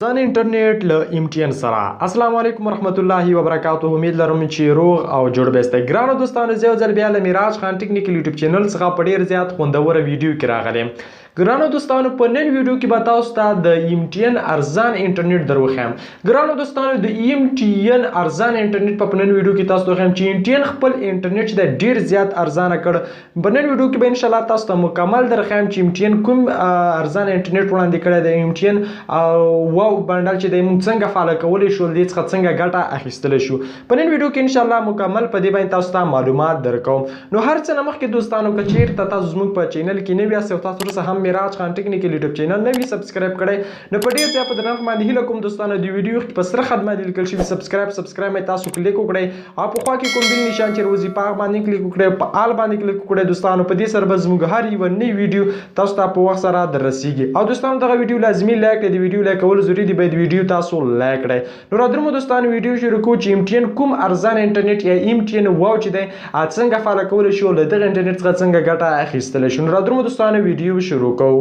ځان انټرنیټ له ایم ټي ان سره. السلام علیکم ورحمت الله وبرکاته. امید لرم چې روغ او جوړ به یاست. ګرانو دوستانو، زه یو ځل بیا له میراج خان ټیکنیکل یوټیوب چینل څخه په ډیر زیات خوندوره ویډیو کې راغلی. ګرانو دوستانو، په نن ویډیو کې به تاسو ته د ایم ټي ان ارزان انټرنیټ دروښیم. ګرانو دوستانو، د ایم ټي ان ارزان انټرنیټ په نن ویډیو کې تاسو ته وښیم چې ایم ټي ان خپل انټرنیټ چې دی ډیر زیات ارزانه کړ. په نن ویډیو کې به ان شاء الله تاسو ته مکمل درښیم چې ایم ټي ان کوم ارزان انټرنیټ وړاندې کړی دی، ایم ټي ان واو بنډل چې دی موږ څنګه فعال کولی شو، دې څخه څنګه ګټه اخیستلی شو. په نن ویډیو کې ان شاء الله مکمل په دې باندې تاسو ته معلومات درکوم. نو هر څه نه مخکې دوستانو، که چیرته تاسو زموږ په چینل کې نوي یاست او تاسو اوسه هم میراج خان ټیکنیکل یوټیوب چینل نه وي سبسکرایب کړی، نو په ډیر زیات په درنښت باندې هیله کوم دوستانو، د ویډیو کې په سره خدمت لیکل شوی سبسکرایب مې تاسو کلیک وکړئ او په خوا کې کوم بل نشان چې روزي پاغ باندې کلیک وکړئ، په آل باندې کلیک وکړئ. دوستانو، په دې سره به زموږ هر یو نوې ویډیو تاسو ته په وخت سره دررسیږي. او دوستانو، دغه ویډیو لازمي لایک کړئ، د ویډیو لایک کول ضروري دي، باید ویډیو تاسو لایک کړئ. نو رادرمو دوستانو، ویډیو شروع کوو چې ایم ټي ان کوم ارزان انټرنیټ یا ایم ټي ان واو چې دی څنګه فعال کولی شو، له دغه انټرنیټ څخه څنګه ګټه اخیستلی شو. نو رادرمو دوستانو، ویډیو شروع کوو.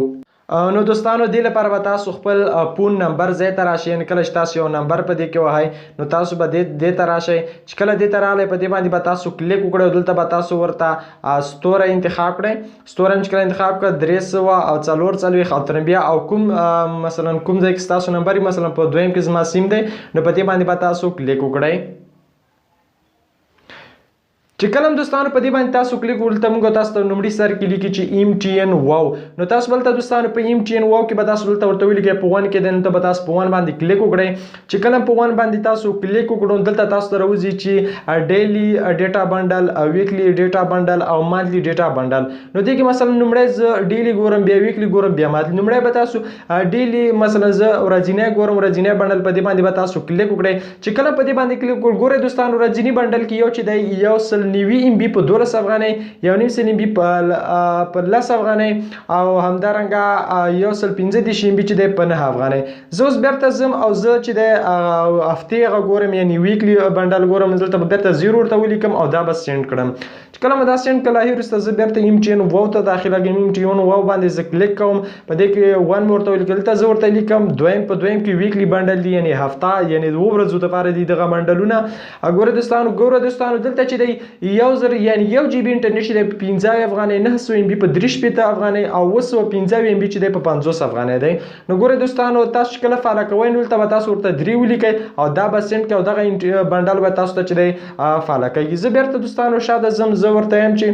نو دوستانو، دې لپاره به تاسو خپل فون نمبر ځای ته راشئ. یعنې کله چې تاسو یو نمبر په دې کې وهئ، نو تاسو به دې ته راشئ. چې کله دې ته راغلی، په دې باندې به تاسو کلیک وکړئ او دلته به تاسو ورته ستوری انتخاب کړئ. ستوری چې کله انتخاب کړئ، 344 او تر بیا او کوم مثلا کوم ځای کې ستاسو نمبر، مثلا په دویم کې زما سیم دی، نو په دې باندې به تاسو کلیک وکړئ. چې کله دوستانو په دې باندې تاسو کلیک ولته، موږ تاسو ته لومړي سر کې لیکي چې ایم ټي ان واو. نو تاسو بلته دوستانو په ایم ټي ان واو کې به تاسو دلته ورته ولیکئ، په 1 کې دی، نو به تاسو په 1 باندې کلیک وکړئ. چې کله په 1 باندې تاسو کلیک وکړو، دلته تاسو ته راوځي چې ډیلی ډیټا بنډل، ویکلی ډیټا بنډل او مانتلی ډیټا بنډل. نو دې کې مثلا لومړی زه ډیلی ګورم، بیا ویکلی ګورم، بیا مانتلی. لومړی به تاسو ډیلی، مثلا زه ورځنی ګورم، ورځنی بنډل، په دې باندې به تاسو کلیک وکړئ. چې کله په دې باندې کلیک وکړئ، ګورئ دوستانو، ورځنی بنډل کې یو چې دی 190 ام بي په 12 افغانۍ، 1.5 ام بي په 10 افغانۍ او همدارنګه 135 ام بي چې دی په 9 افغانۍ. زه اوس بیرته ځم او زه چې دی هفتې هغه ګورم، یعنی ویکلی بنډل ګورم. دلته به بیرته 0 ورته ولیکم او دا به سینډ کړم. چې کله مې دا سینډ کړل، وروسته زه بیرته ایم ټي ان واو ته داخلېږم. ایم ټي ان واو باندې زه کلیک کوم، په دې کې 1 ورته ولیکل، دلته زه ورته لیکم دویم. په دویم کې ویکلی بنډل دی، یعنی هفته، یعنی 2 ورځو لپاره دي دغه بنډلونه. ګوره دوستانو، دلته چې دی 1000، یعنی 1 جی بي انټرنیټ چې دی په 5 افغانۍ، 900 ام بي په 63 افغانۍ او 705 ام بي چې دی په 50 افغانۍ دی. نو ګوره دوستانو، تاسو چې کله فعاله کوئ، نو دلته به تاسو ورته 3 ولیکئ او دا به سینډ کړئ او دغه بنډل به تاسو ته چې دی فعاله کوي. زه بیرته دوستانو شاته ځم. زه ورته یم چې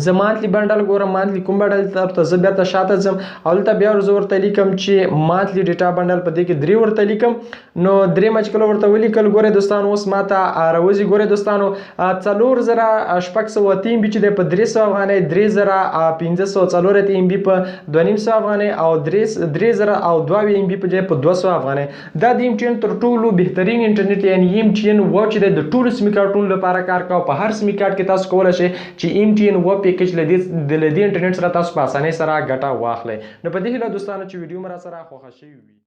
زه مانتلی بنډل ګورم، مانتلی کوم بنډل ته. زه بیرته شاته ځم او دلته بیا زه ورته لیکم چې مانتلی ډیټا بنډل، په دې کې 3 ورته لیکم. نو 3 مې چې کله ورته ولیکل، ګورئ دوستانو، اوس ماته راوځي. ګورئ دوستانو، 4600 ام بي چې دی په 300 افغانۍ، 3504 ام بي په 250 افغانۍ او 3002 ام بي په ځای په 200 افغانۍ. دا د ایم ټي ان تر ټولو بهترین انټرنیټ، یعنی ایم ټي ان و چې دی د ټولو سیم کارتونو لپاره کار کوي. په هر سیم کارت کې تاسو کولی شئ چې ایم ټي ان و پیکج له دې انټرنیټ څخه تاسو په اسانۍ سره ګټه واخلئ. نو په دې هیله دوستانو چې ویډیو مو راسره خوښه شوې وي.